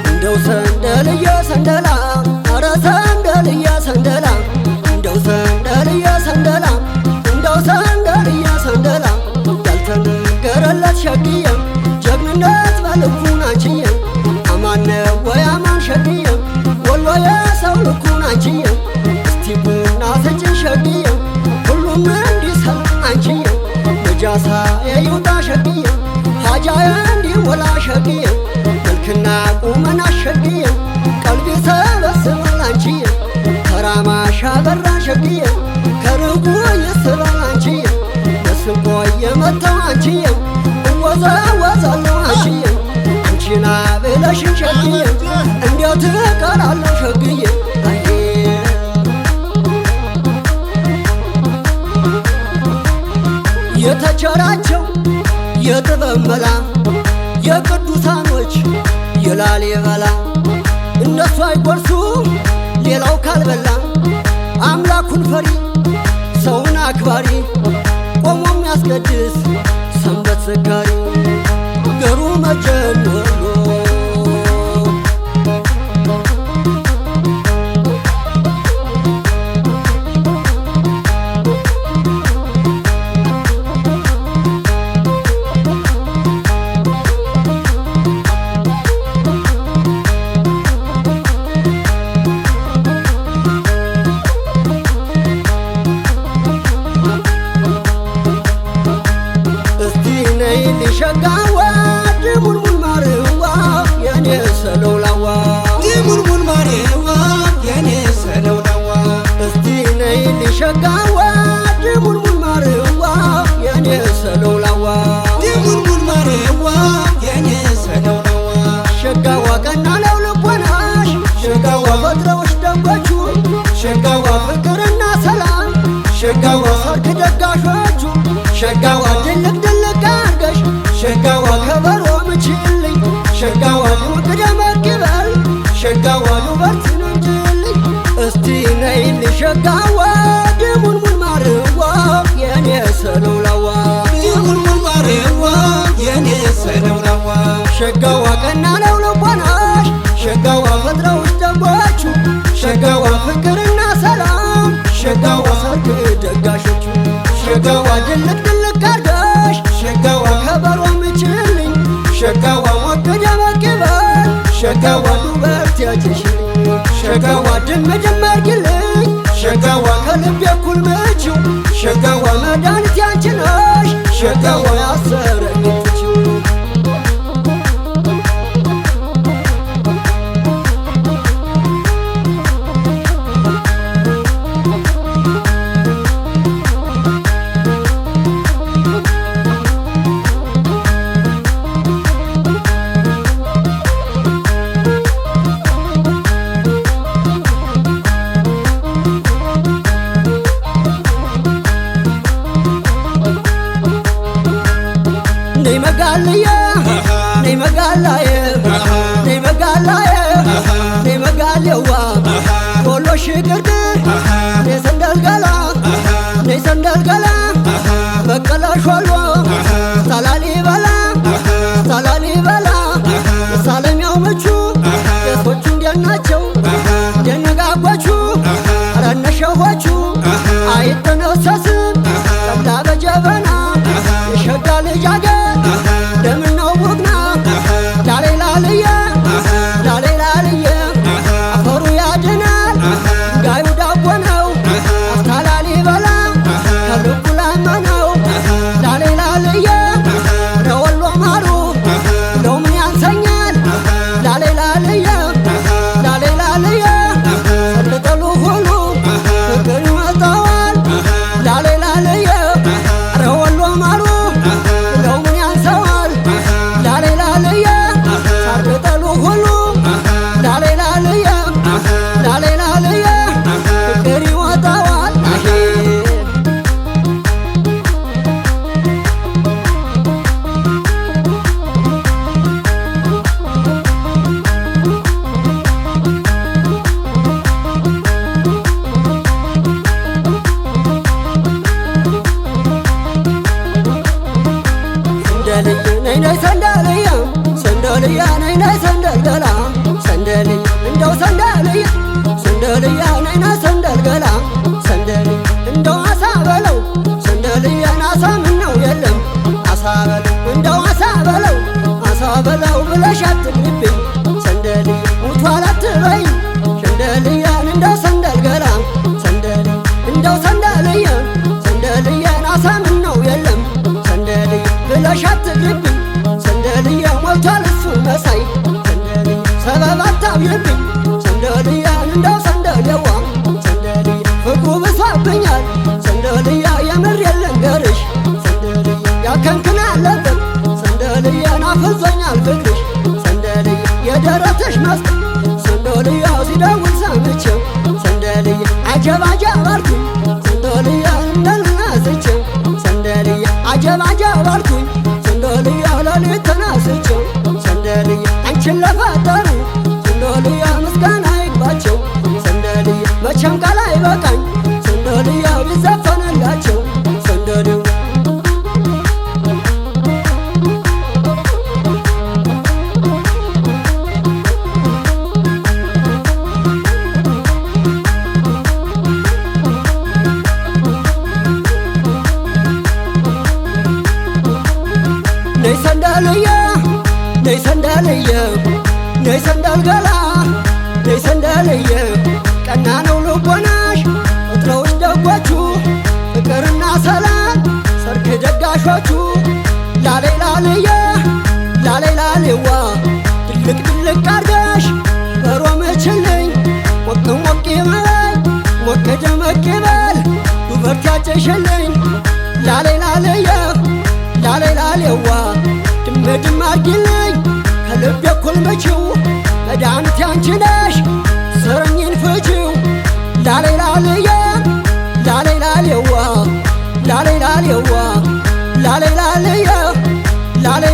እንደው ሰንደልየ ሰንደላ፣ አረ ሰንደልየ ሰንደላ፣ እንደው ሰንደልየ ሰንደላ፣ እንደው ሰንደልየ ሰንደላ፣ ያልተነገረለት ሸግየ ጀግንነት በልኩን አንቺየ፣ አማን ወይ አማን ሸግየ፣ ወሎ የሰው ልኩን አንቺየ፣ እስቲ ቡና ስጭን ሸግየ፣ ሁሉም እንዲሰማ አንቺየ፣ ነጃሳ የይውጣ ሸግየ፣ ሀጃዬ እንዲሞላ ሸግየ፣ መልክና ቁመና ሸግየ ቀልቢ ሰበስባል አንቺየ፣ ከራማሽ አበራ ሸግየ፣ ከርቁ ይስባል አንቺየ፣ መስንቆ እየመታው አንቺየ እወዛወዛለሁ አንቺየ፣ አንቺና ብለሽን ሸግየ እንዴት እቀራለሁ ሸግየ አዬ። የተቸራቸው የጥበብ መላ የቅዱሳኖች የላሊበላ፣ እነሱ አይጎርሱ ሌላው ካልበላ፣ አምላኩን ፈሪ ሰውን አክባሪ፣ ቆሞ የሚያስቀድስ ሰንበት ዘካሪ፣ ገሩ መጀን ወሎ። እስቲ ነይ ልሸጋዋ ድሙልሙል ማርዋ የኔ ሰለውላዋ፣ ድሙልሙል ማሬዋ የኔ ሰለውላዋ። እስቲ ነይ ልሸጋዋ ድሙልሙል ማርዋ የኔ ሰለውላዋ፣ ድሙልሙል ማሬዋ የኔ ሰለውላዋ። ሸጋዋ ቀና ነው ልቦናሽ፣ ሸጋዋ ፈጥረውሽ ደጎቹ፣ ሸጋዋ ፍቅርና ሰላም፣ ሸጋዋ ሰርግ ደጋሾቹ፣ ሸጋዋ ድልቅ ድልቅ አርገሽ ሸጋዋ ከበሮ ምችልኝ፣ ሸጋዋ ድምቅ ደመቅ ይበል፣ ሸጋዋ ውበትን እንጅልኝ። እስቲ ነይልኝ ሸጋዋ ድሙልሙል ማርዋ የኔ ሰለውላዋ፣ ድሙልሙል ማሬዋ የኔ ሰለውላዋ። ሸጋዋ ቀና ነው ልቦናሽ፣ ሸጋዋ ፈጥረውሽ ደጎቹ፣ ሸጋዋ ፍቅርና ሰላም፣ ሸጋዋ ሰርግ ደጋሾቹ፣ ሸጋዋ ድልቅ ድልቅ አርገሽ ሸጋዋ ከበሮ ምችልኝ፣ ሸጋዋ ሞቅ ደመቅ ይበል፣ ሸጋዋ ውበት ያጭሽልኝ፣ ሸጋዋ ድም ድም አርጊልኝ፣ ሸጋዋ ከልቤ እኩል ምችው፣ ሸጋዋ መድኃኒት ያንቺ ነሽ፣ ሸጋዋ ያሰረኝ ትችው። ነይ መጋልየ፣ ነይ መጋላየ፣ ነይ መጋላየ፣ ነይ መጋሌዋ፣ ወሎ ሽግርግር፣ ነይ ሰንደል ገላ፣ ነይ ሰንደል ገላ፣ በቀለ ሾሎ ታላሊበላ፣ ታላሊበላ ሳለሚያው ምቹ፣ ቄሶቹ እንዴት ናቸው ደነጋጎቹ? ረነሸሆቹ አይተነሰስም ጠላ በጀበና፣ የሸጋ ልጅ አገር ደምነው ቡግና፣ ላሌ ላልየ፣ ላሌ ላልየ፣ አፈሩ ያድናል ድንጋዩ ዳቦ ነው፣ አፍታ ላሊበላ ከልቡ ላመነው፣ ላሌ ላልየ ረወሎ ማሩ እንደውም ያንሰኛል፣ ላሌ ላልየ፣ ላሌ ላልየ፣ ሰልጠሉ ሁሉ ፍቅር ይመጣዋል። አትራቢብኝ ሰንደልያ እንደው ሰንደልዋ ሰንደልያ ፍቅሩ ብሶብኛል ሰንደልያ የምር የልንገርሽ ሰንደልያ ያከንክን አለበት ሰንደልያ ናፍዞኛል ፍቅርሽ ሰንደልያ የደረትሽ መስክ ሰንደልያ ሲደውል ሰምቼው ሰንደልያ አጀብ አጀብ አልኩኝ ሰንደልያ እንደልናስቼው ሰንደልያ አጀብ አጀብ አልኩኝ ሰንደልያ ሌሊት ተነስቼው ሰንደልያ አንቺን ለፈጠሩ ሰንደልያ ምስጋና ይግባቸው ሰንደልያ መቼም ቃል አይበቃኝ ሰንደልያ ቢዘፈንላቸው ሰንደልው። ነይ ሰንደልዬ ነይ ሰንደልዬ ነይ ሰንደል ገላ ነይ ሰንደልዬ ቀና ነው ልቦናሽ ፈጥረውሽ ደጎቹ ፍቅርና ሰላም ሰርክ ደጋሾቹ ላሌ ላልዬ ላሌ ላሌዋ ድልቅ ድልቅ አርገሽ በሮምችልኝ ሞቅ ሞቅ ይበል ሞቅ ደመቅ ይበል ዱበርት ያጨሽልኝ ላሌ ላልዬ ላሌ ላሌዋ ድም ድም አርጊልኝ ከልቤ እኩል ምቺው መድኃኒት ያንቺ ነሽ ስረኝን ፍቺው ላሌ ላልዬ ላሌ ላሌዋ ላሌ ላሌዋ ላሌ ላልዬ ላሌ።